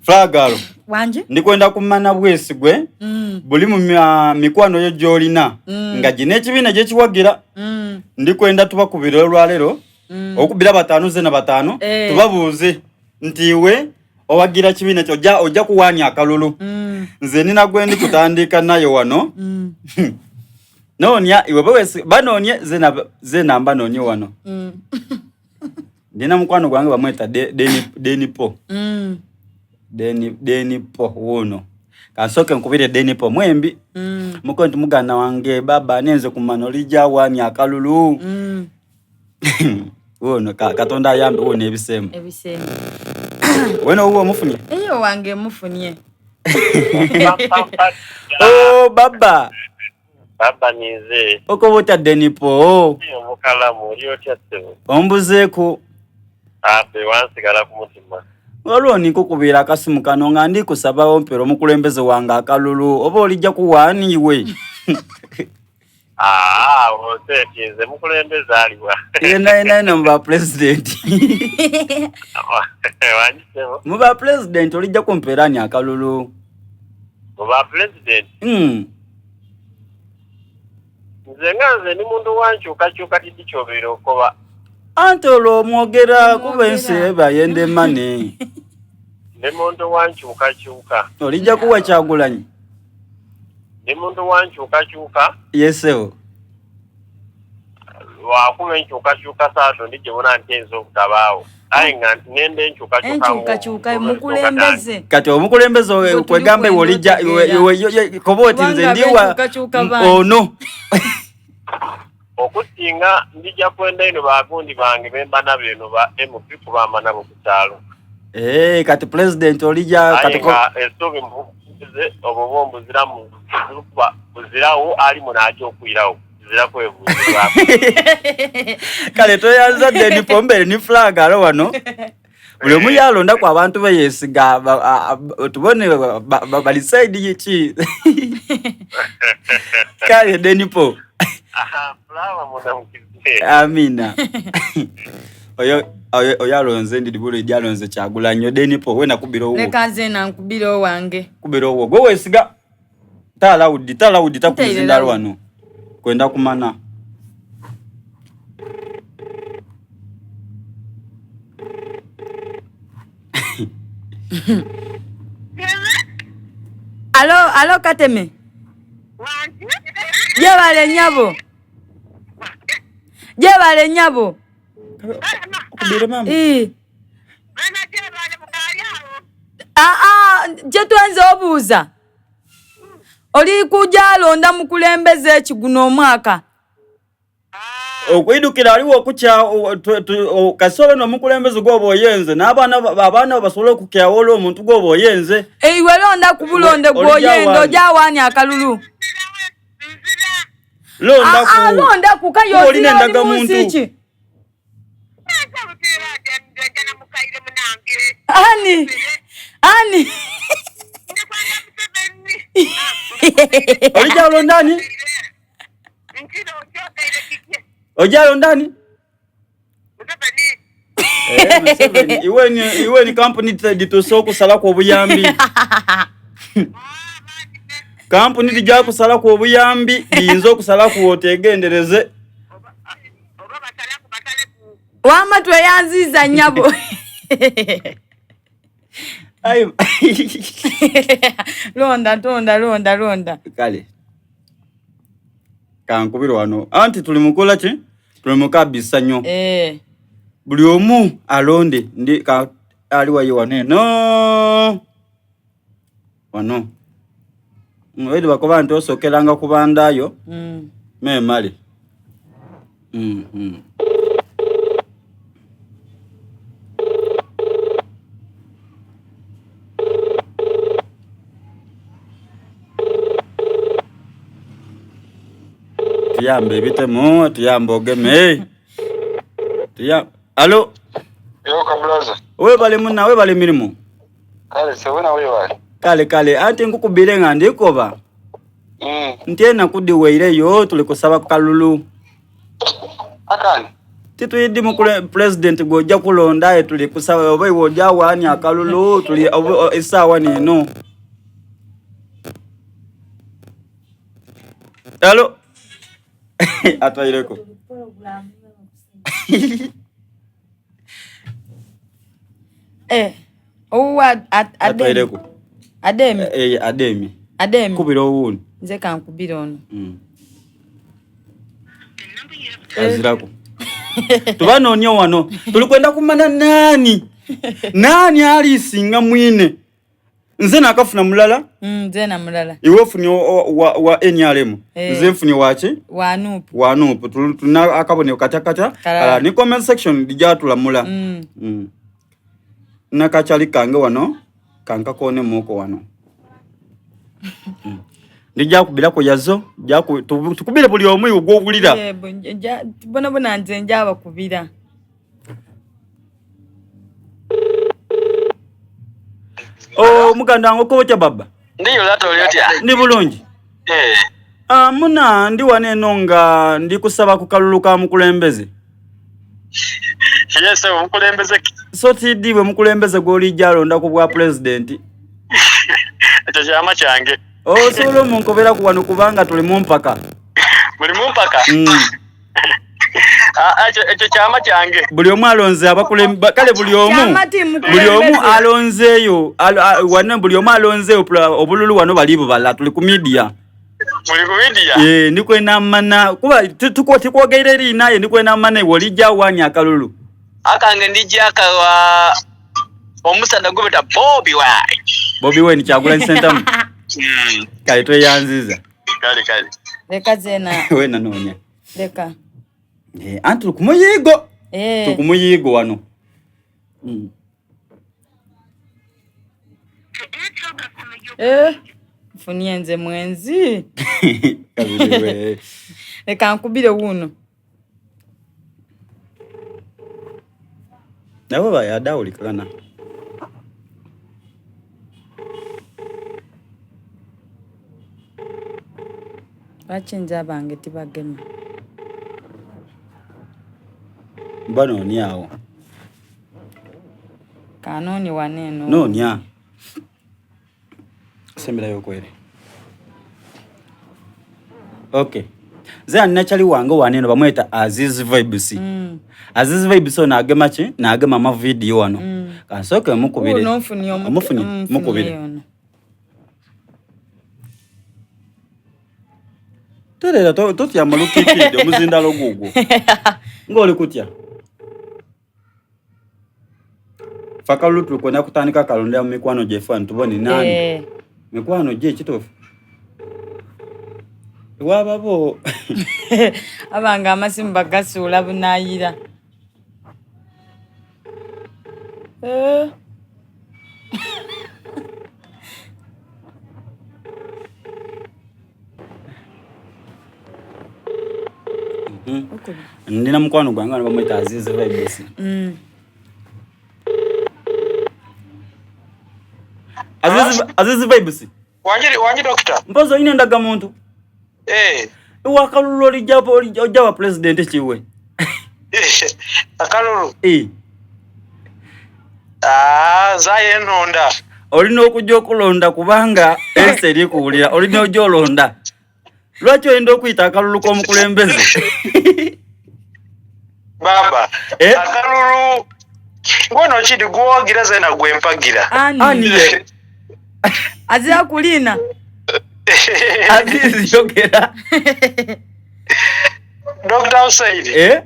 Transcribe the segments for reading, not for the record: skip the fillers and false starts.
Flagalo. Wangi? Ndikwenda kumana bwesigwe mm. buli mu mikwano yo gyolina mm. nga gino ekibiina gyekiwagira mm. ndikwenda tubakubira olwaleero mm. okubira bataano zena bataano eh. tubabuuze nti iwe owagira kibiina kyo ojja ojja kuwaanya akalulu mm. nze nina gwe ndi kutandika nayo wano mm. noonya iwe bewesi banoonye zena zena mbanoonye wano mm. ndina mukwano gwange bamweta Deni Deni Po mm. Deni Deni Po wuno kansooke nkubire Deni Po mwembi mm. muko nti muganda wange baba nenze kumano lijja waanya akalulu mm. wuno ka, katonda ayambe wuno ebisembo ebisembo wena owuwo omufunye eyo wange mufunye oh baba Baba ninze. Okoba otya Denipo? Omukalamu oli otya ssebo? Ombuzeeku. Afe wansigala ku mutima. Waliwo ni nkukubira akasimu kano nga ndi kusaba ompere omukulembeze wange akalulu oba olijja kuwaani iwe? Aa, onseeti nze mukulembeze aliwa? Yena yena yena mu ba pulezidenti. Wangi ssebo? Mu ba pulezidenti olijja kumpeera ani akalulu? Mu ba pulezidenti? Mm. Nze nga nze ndi muntu wa nkyukakyuka tidi kyobeera okoba. Anti olwo omwogera kuba ensi eba yenda emane. Ndi muntu wa nkyukakyuka. Olijja kuwa Kyagulanyi? Ndi muntu wa nkyukakyuka. Yes ssebo. Lwakuba enkyukakyuka saato ndi gyebona nti eyinza obutabaawo. Aye nga ngenda enkyukakyuka Enkyukakyuka mukulembeze. Kati omukulembeze Gwe tuli kwegamba iwe kwenda olijja iwe otegeera. iwe yo- yo- koba oti nze Kubanga ndiwa ab'enkyukakyuka bangi. ono. Okusinga ndija kwenda ino bagundi bange bemba nabo eno ba MP kuba mba nabo ku kyalo. Eh, kati president olija Aye kati ko nga essuubi mu bukulembeze obwo bwo mbuziramu kuba buzirawo ali muno aja okwirawo kizira kwebuuzibwako. Kale toyanza Deni Pombere ni flag alo wano. Buli omu yalondaku abantu be yeesiga tubone bali side ki. Kale Deni Po. Aha, Flower munamukize. Amina. Oyo oyo oyo alonze ndidi buli gyalonze Kyagulanyi Deni Po wena kubira owuwo. Leka nze na nkubira owange. Kubira owuwo. Gwe weesiga talawudi talawudi Ntaire takuzinda loud. wano. Kwenda kumana. Alo, alo Kateme. Jebale nyabo. Jebale nyabo. Okubire mama. Ii. Ah ah, je twenze obuuza. Oli kuja londa mukulembeze ki guno omwaka? Okwidukira aliwo okukya kasolo n'omukulembeze gw'oba oyenze n'abaana abaana basobole okukyawa olwo omuntu gw'oba oyenze. Iwe londa ku bulonde Olijja gw'oyenda waani? ojja waani akalulu. Londa Ah, ah, ku. londa ku kayo Kuba olina ozira oli mu endagamuntu. nsi ki? Ani? Ani? Olijja londa ani? Ojja londa ani? Eh, Museveni, iwe ni iwe ni kampuni dhituuse okusalaku obuyambi. Kampuni dhija kusalaku obuyambi, dhiyinza okusalaku otegendereze. Wamma tweyanziza nnyabo. Ayi. Londa, tonda, londa, londa. Kale. Kankubire wano. Anti tuli mukola ki? Tuli mukabisa nnyo. Eh. Buli omu alonde ndi ka ali wayo wano eno. Wano. Oidi bakoba nti osokeranga ku bandayo. Mm. Memale. Mm -hmm. Tuyambe ebitemu, tuyambe ogeme. Tuya Alo. Yo kabulaza. Webale munna, webale mirimu. Kale sewena webale. Kale kale anti nkukubire nga ndikoba. Mm. Nti enaku dhiweireyo tuli kusaba ku kalulu. Akani? Titwidi mukule president gw'ojja kulonda aye tuli kusaba oba iwe ojja waani akalulu tuli essaawa neeno. Hello. Atwaireko. Eh, owuwa ademi. Atwaireko. Ademi. Eh, eh, Ademi. Ademi. Kubira owundi. Nze kankubira ono. Azirako. Tubanoonia wano. Tuli kwenda kumanya nani. Nani alisinga mwine. Nze nakafuna mulala. Nze na mulala. Iwe ofunye wa NRM. Eh. Nze nfunye waki? Wa NUP. Wa NUP. Tulina akabonero katya katya. Kalala. Ni comment section lijatulamula. Nakachali kange wano. Kankakone muko wano. Ndijja kubirako yazo, tukubire buli omu gw'owulira. Eh, bona bona nze njabakubira. Oh, muganda wange okoba otya baba? Ndiyo lata oli otya? Ndi bulungi. Eh. Muna ndi wano eno nga ndi kusaba ku kalulu ka mukulembeze. Yes, omukulembeze ki? So tidibwe mukulembeze gw'olijja alonda ku bwa pulezidenti. Ekyo kyama kyange. Osobola omunkobera ku wano kubanga tuli mu mpaka. Muli mu mpaka? Ekyo kyama kyange. Buli omu alonze abakulembe, kale buli omu. Kyama ti Buli omu mukulembeze. alonzeeyo, wano buli omu alonzeeyo obululu wano bali bubala, tuli ku media. Muli ku media? Ndikwenda mana, kuba tikwogeire eriina ye, ndikwenda mana iwe olijja wani akalulu. Akange ndijja akawa omusana gubeta Bobi Wine. Bobi Wine Kyagulanyi Ssentamu. Kale tweyanziza. Kale kale. Leka zena. Wena noonya. Leka. Anti tuli ku muyigo. Tuli ku muyigo wano. Nfunye nze mwenzi. Leka nkubire wuno. Nabo bayadawulikana. Lwaki nze abange tibagema? Banoonya awo. Kanoonye wano eno. Noonya. Semberayo okwere. Okay. Nze anachali wange wano eno bamweta Aziz Vibes. Aziz Vibes ono agema ki? N'agema ama video wano. Kansooke mukubire. Uno nfunye omu- Omufunye, nfunye mukubire. ono. Terera totya malukikidde omuzindalo gugwo. Ng'oli kutya? Fakalulu tulikwenda kutandika kalondera mu mikwano gyeffe wano tubone nani. Mikwano gye kituufu. Ewababo. Abange amasimu bagasuula bunaayira. Ndina mukwano gwange wano bamweta Aziz Vibes. Aziz Vibes. Wangi, wangi doctor. Mpozi olina endagamuntu? Ewakalulu olijja wa president kiwe. Akalulu? Nze ennonda. Olina okujja okulonda kubanga ensi eri kuwulira, olina ojja olonda. Lwaki oyinza okuyita akalulu k'omukulembeze? Baba, akalulu ngono kiri gwowagira zena gwe mpagira. Ani? Ani ye? Azira kulina. Aziz yogera. Dr. Hussein.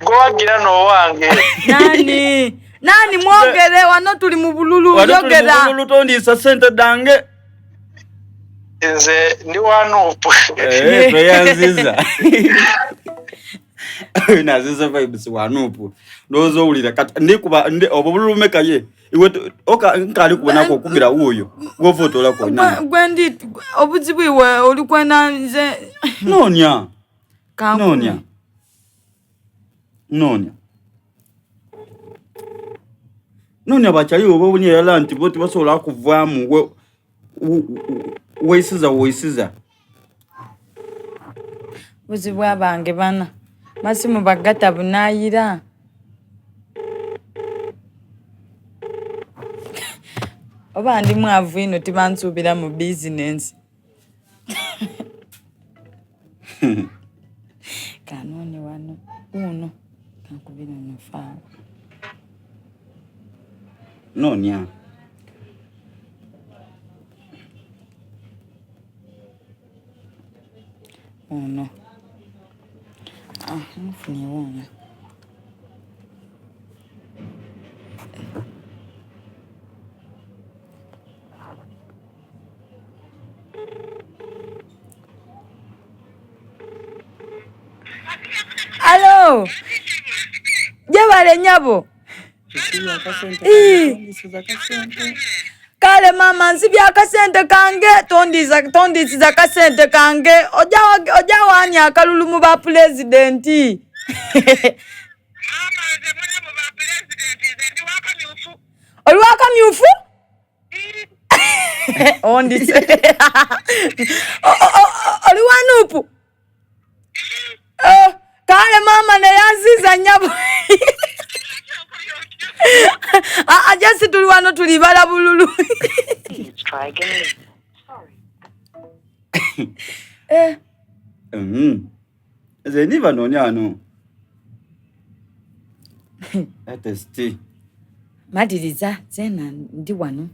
Gwowagira n'owange. Nani? Nani mwogere wano tuli mu bululu Wano tuli mu yogera. bululu tondiisa ssente dange. Nze ndi wa NUP. Tweyanziza. Naziza vibes wa NUP. Ndowooza owulira kati ndikuba obwo bululu mmeka ye? Iwe oka nkaali kubonako okubira wuuyo. Gw'ova otoolako nani? Gwe ndi obuzibu iwe oli kwenda nze. Noonya. Kankume. Noonya. Noonya. Noonya bakyali oba obunye erala nti bo tebasobola kuvaamu weesiza weesiza. Buzibu abange bana. Masimu bagata bunayira. Oba ndi mwavu inho tibansuubira mu bizinensi. Kanoone wano wuuno kankubire ono faawo. Noonya. Ono. Ah, nfunye wuuno. Alo. Jebale nyabo. Kale mama nsibye akasente kange tondiza tondisiza kasente kange oja oja wani akalulu mu ba pulezidenti. Oli wa kamyufu? Ondise. Oli wa nupu? Eh, kale mama neyanziza nyabo. Ah, ah, just tuli wano tuli bala bululu. Eh. Nze ndi banoonya wano. Latest. Maliriza zena ndi wano.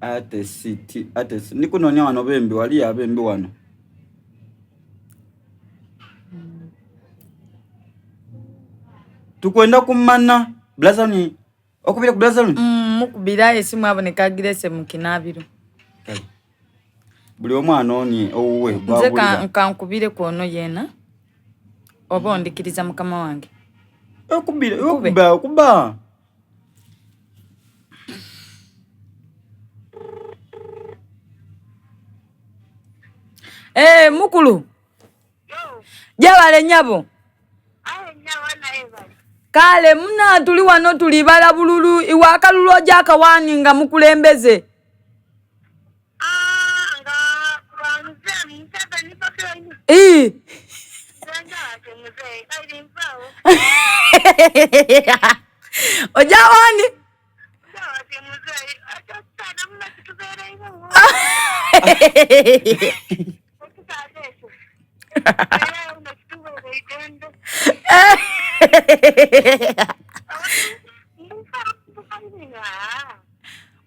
Artist, artist. Ndi kunoonya wano bembi waliyo abembi wano. Tukwenda kumana Blazani Okubira ku Blazani? Mukubira esimu aboneka agirese mu kinaabiro. Buli omu anoonye owuwe Nze gw'awulira. kankubire ku ono yeena oba ondikiriza mukama wange. Okubira, Nkube. okuba, okuba. Eh, mukulu. Jebale nyabo. Kale muna tuli wano tuli bala bululu iwe akalulu oja akawani nga mukulembeze. Ii. Oja wani?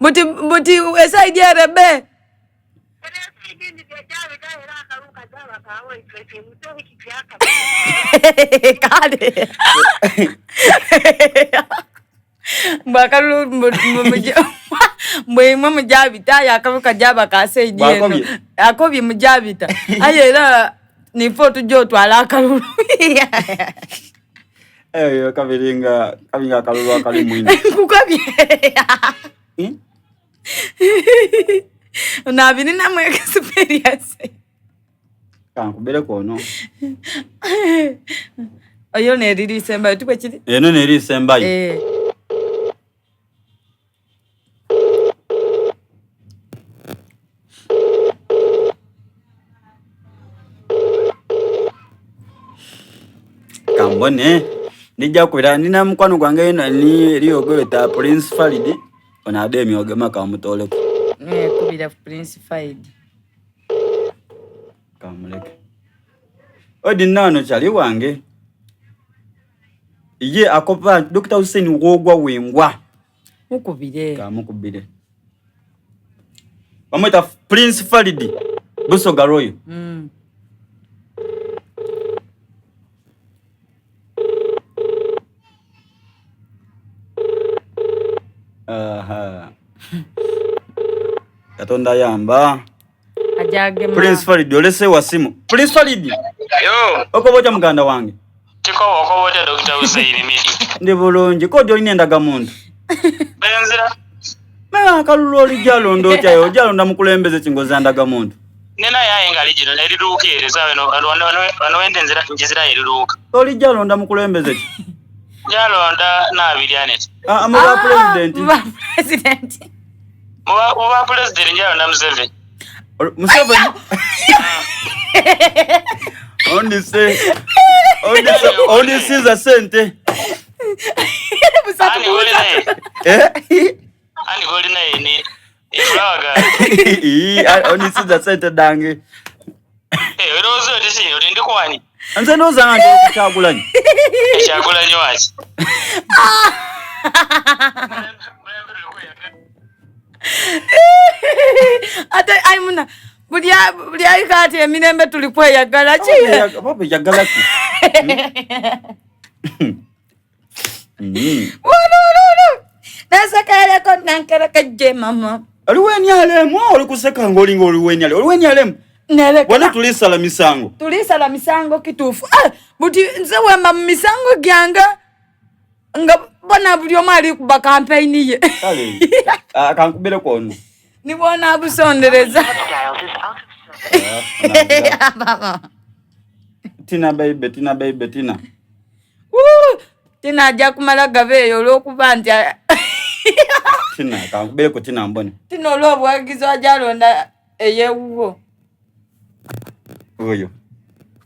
Buti buti esaidi erebe. Kale. Mbu akalulu mbu imwe mujabita aye akalulu kajaba ka saidi eno. Bwakobye. Akobye mujabita. Aye era nife otujja otwala akalulu. Eyo kabiringa kabiringa akalulu akali mwino. Nkukobye. Hmm? Nabirinamu experience. Kankubire kono. Oyo neriri isembayo tibwe kiri? Eno neri isembayo. Eh. Kambone ndijja kubira nina mukwano gwange eno ni eriyo gweta Prince Farid ono ade emyogema kamutoleko. Eh, kubira Prince Farid. Kamuleke. Odi nano kyali wange. Ye akopa Dr. Hussein Wogwa Wengwa. Mukubire. Kamukubire. Bamweta Prince Farid Busoga Royal. Aha. Katonda yamba. Ajagema. Prince Farid olese wa simu. Prince Farid. Yo, Okoba otya muganda wange? kikoba okoba otya Dr. Hussein Midi. Ndi bulungi. Kodi olina endagamuntu. Benzira. Mama akalulu olijja alonda otya ojja alonda mukulembeze kingoza ndagamuntu. Nina yaye ngali gino neriruuka eryo sawa eno wano wende nzira njizira eriruuka. Olijja alonda mukulembeze ki? Jalonda Naabiri Anet. Ah, mu ba president. Mu ba president. Mu ba president njalonda Museveni. Museveni ondise ondise ondisiza sente Busatu Ani goli naye? Eh? Ani goli naye ni ifulaga. Ii, ondisiza sente dange Eh, olowooza oti ki? Oti ndi kwani? nze ndowooza nga nti okukyagulanyi Ekyagulanyi waki? Ate ayi muna buli buli ayika ati emirembe tuli kweyagala ki? Baba yagala ki? Wano. Nasekereko nankereke je mama. Oli wenyalemu oli kuseka ng'olinga oli wenyale oli wenyalemu Neleka. wano tulisala misango Tulisala misango kituufu. Ah, buti nze wemba mu misango gyange nga bona buli omu ali kuba kampeyini ye. Kale ah, kankubireko ono Nibwona abusondereza. Tina baby tina baby tina Woo! Tina ajja kumala gabeeyo olw'okuba nti tina kankubireko tina mbone tina olw'obuwagizi ajja alonda eyewuwo. Oyo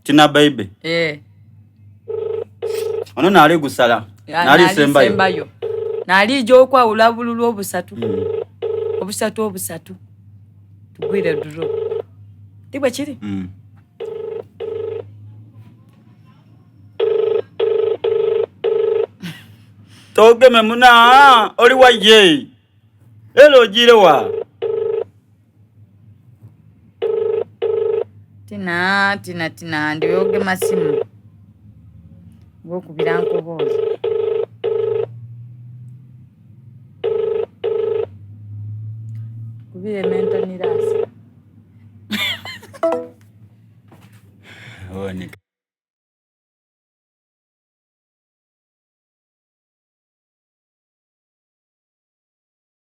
tina baby Eh. ono naali gusala naali sembayo Nalisembayo. Nalija okwawula bululu obusatu. Obusatu obusatu. Tugwire duro. Tibwe kiri? Togeme muna oli waye era ogiire wa Tina tina tina ndiwe ogema simu. Ng'okubira nkobozi.